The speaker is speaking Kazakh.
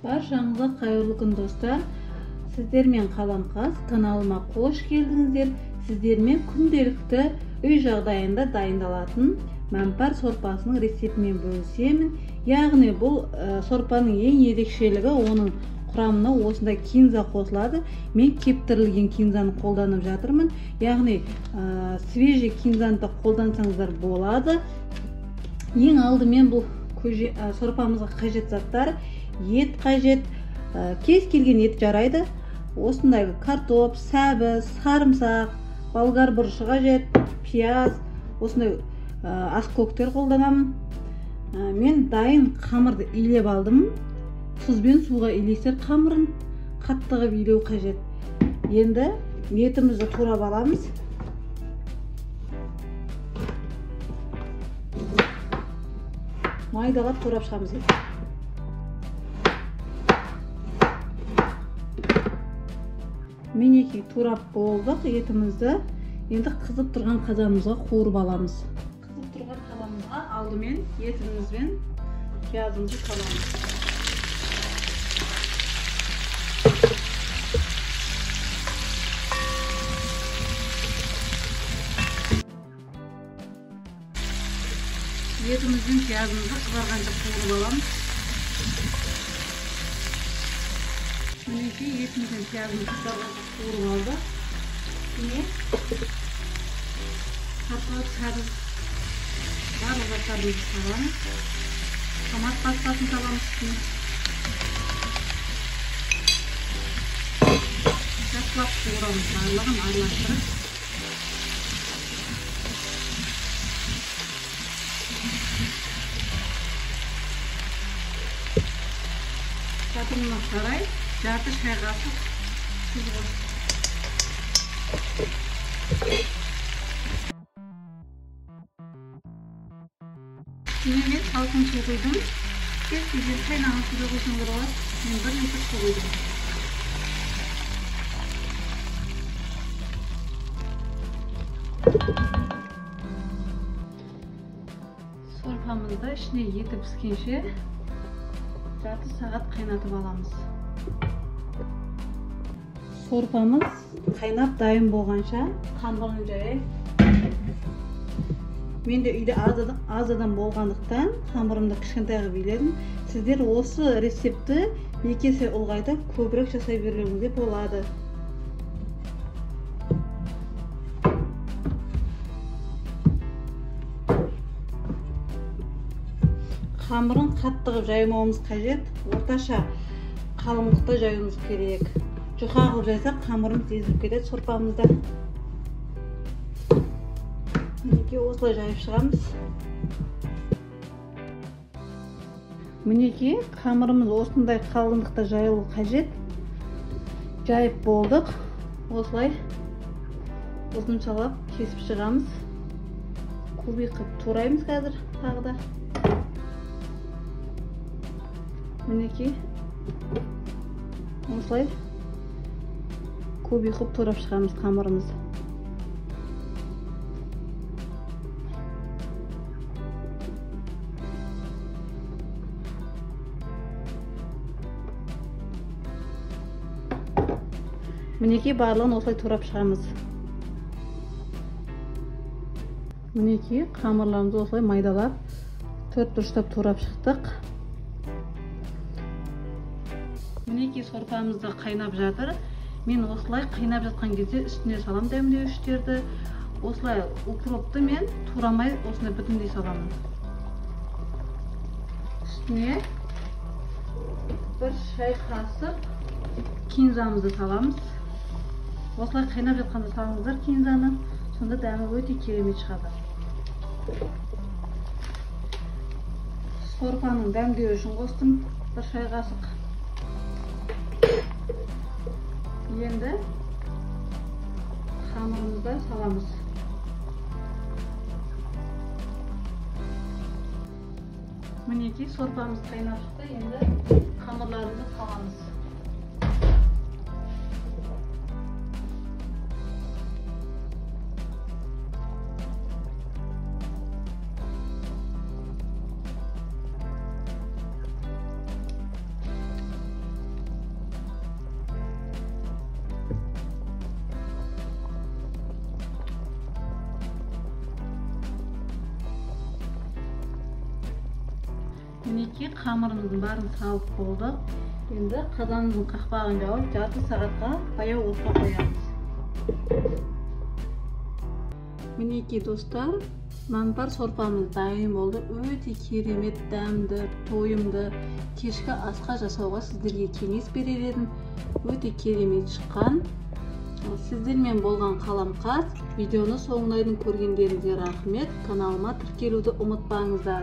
Баршаңызға қайырлы күн, достар. Сіздермен Қаламқас каналыма қош келдіңіздер. Сіздермен күнделікті үй жағдайында дайындалатын мәмпар сорпасының рецептімен бөлісемін. Яғни бұл сорпаның ең ерекшелігі оның құрамына осындай кинза қосылады. Мен кептірілген кинзаны қолданып жатырмын. Яғни свежий кинзаны да қолдансаңыздар болады. Ең алдымен бұл сорпамызға қажет заттар: ет қажет, кез келген ет жарайды. Осындай картоп, сәбіз, сарымсақ, болгар бұрышы қажет, пияз, осындай аскөктер қолданамын. Мен дайын қамырды илеп алдым. Тұз бен суға илейсіздер қамырын, қатты қылып илеу қажет. Енді етімізді турап аламыз. Майдалап турап шығамыз етті. Мінекей турап болдық етімізді. Енді қызып тұрған қазанымызға қуырып аламыз. Қызып тұрған қазанымызға алдымен етіміз бен пиязымызды саламыз. Етіміз бен пиязымызды қызарғанша қуырып аламыз. Мінекей етіміз бен пиязымызды қызарғанша қуырып алдық. Үстіне картоп, сәбіз, барлық заттарымызды саламыз. Томат пастасын саламыз үстіне. Жақсылап қуырамыз, барлығын араластырып. Татымына қарай жарты шай қасық тұз қостық. Үстіне мен салқын су құйдым. Кез келген қайнаған суды құйсаңыздар болады. Мен 1 литр су құйдым. Сорпамызды ішіне еті піскенше жарты сағат қайнатып аламыз. Сорпамыз қайнап дайын болғанша қамырын жаяйық. Мен де үйде аз адам болғандықтан қамырымды кішкентай қылып иледім. Сіздер осы рецептті 2 есе ұлғайтып көбірек жасай беруіңізге болады. Қамырын қатты қылып жаймауымыз қажет, орташа қалыңдықта жаюымыз керек. Жұқа қылып жайсақ қамырымыз езіліп кетеді сорпамызда. Мінекей осылай жайып шығамыз. Мінекей қамырымыз осындай қалыңдықта жайылу қажет. Жайып болдық. Осылай ұзыншалап кесіп шығамыз. Кубик қылып тураймыз қазір тағы да. Мінекей осылай кубик қылып турап шығамыз қамырымызды. Мінекей барлығын осылай турап шығамыз. Мінекей қамырларымызды осылай майдалап төрт бұрыштап турап шықтық. Мінекей сорпамыз да қайнап жатыр. Мен осылай қайнап жатқан кезде үстіне салам дәмдеуіштерді. Осылай укропты мен турамай осындай бүтіндей саламын. Үстіне 1 шай қасық кинзамызды саламыз. Осылай қайнап жатқанда салыңыздар кинзаны, сонда дәмі өте керемет шығады. Сорпаның дәмдеуі үшін қостым 1 шай қасық. Енді қамырымызды саламыз. Мінекей сорпамыз қайнап шықты. Енді қамырларымызды саламыз. Мінекей, қамырымыздың барын салып болдық. Енді қазанымыздың қақпағын жауып, жарты сағатқа баяу отқа қоямыз. Мінекей, достар, мәмпар сорпамыз дайын болды. Өте керемет дәмді, тойымды. Кешкі асқа жасауға сіздерге кеңес берер едім. Өте керемет шыққан. Сіздермен болған Қаламқас. Видеоны соңына дейін көргендеріңізге рахмет. Каналыма тіркелуді ұмытпаңыздар.